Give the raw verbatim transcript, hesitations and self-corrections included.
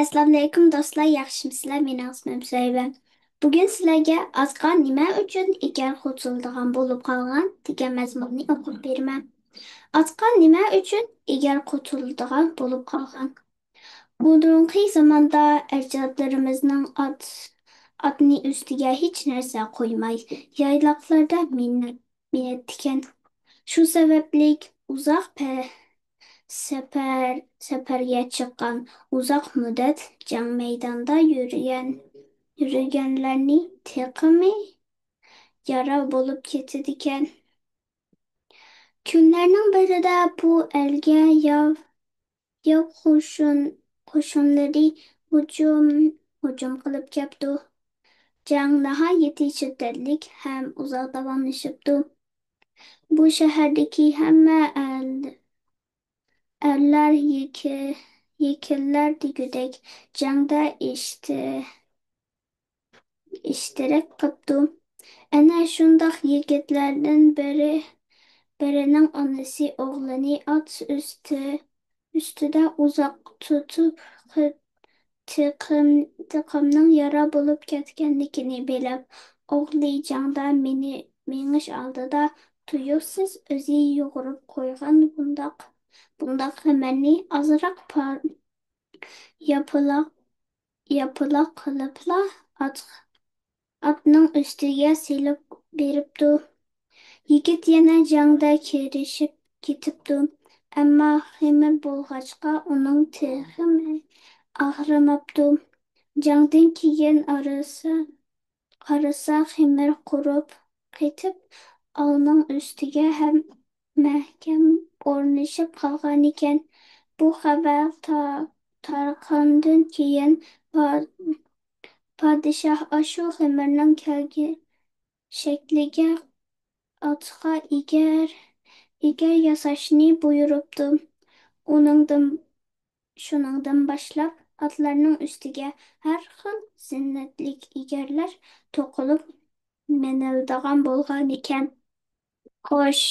ئەسسالامۇئەلەيكۇم دوستلار، ياخشىمۇسىلەر؟ مېنىڭ ئىسمىم سۈھەيۋە. بۈگۈن سىلەرگە «ئاتقا نېمە ئۈچۈن ئىگەر قوشۇلىدىغان بولۇپ قالغان؟» دېگەن مەزمۇننى ئوقۇپ بېرىمەن. ئاتقا نېمە ئۈچۈن ئىگەر قوشۇلىدىغان بولۇپ قالغان؟ بۇرۇنقى زاماندا ئەجدادلىرىمىزنىڭ ئات، ئاتنى ئۈستىگە ھېچ نەرسە قويماي، يايلاقلاردا مىنە-، مىنەتتىكەن. شۇ سەۋەبلىك ئۇزاق پە-، سەپەر، سەپەرگە چىققان، ئۇزاق مۇددەت جەڭ مەيدانىدا يۈرگەن، يۈرگەنلەرنى تېخىمۇ يارا بولۇپ كېتىدىكەن. كۈنلەرنىڭ بىرىدە بۇ ئەلگە ياۋ، ياۋ قوشۇن، قوشۇنلىرى ھۇجۇم، ھۇجۇم قىلىپ كەپتۇ. جەڭ ناھايىتى شىددەتلىك ھەم ئۇزاق داۋاملىشىپتۇ. بۇ شەھەردىكى ھەممە ئەل، ئەرلەر يېكە-، يېكىنلەر دېگۈدەك جەڭدە ئىشتە-، ئىشتىراك قىپتۇ. ئەنە شۇنداق يىگىتلەردىن بىرى، بىرىنىڭ ئانىسى ئوغلىنى ئات ئۈستى، ئۈستىدە ئۇزاق تۇتۇپ، خى-، تېخىم-، تېخىمنىڭ يارا بولۇپ كەتكەنلىكىنى بىلىپ، ئوغلى جەڭدە مېنى، مېڭىش ئالدىدا تۇيۇقسىز ئۆزى يۇغۇرۇپ قويغان بۇنداق، بۇنداق خېمىرنى ئازراق پار-، ياپىلاق، ياپىلاق قىلىپلا ئات-، ئاتنىڭ ئۈستىگە سېلىپ بېرىپتۇ. يىگىت يەنە جەڭدە كىرىشىپ كېتىپتۇ. ئەمما خېمىر بولغاچقا، ئۇنىڭ تېخىمۇ ئاغرىماپتۇ. جەڭدىن كېيىن ئارىسى، قارىسا، خېمىر قۇرۇپ قېتىپ، ئالنىڭ ئۈستىگە ھەم مەھكەم ئورنىشىپ قالغانىكەن. بۇ خەۋەر تا-، تارقالغاندىن كېيىن، پا-، پادىشاھ ئاشۇ خېمىرنىڭ كەلگەن شەكلىگە ئاتقا ئېگەر، ئېگەر ياساشنى بۇيرۇپتۇ. ئۇنىڭدىن، شۇنىڭدىن باشلاپ ئاتلارنىڭ ئۈستىگە ھەر خىل زىننەتلىك ئېگەرلەر توقۇلۇپ مىنىلىدىغان بولغانىكەن. خوش،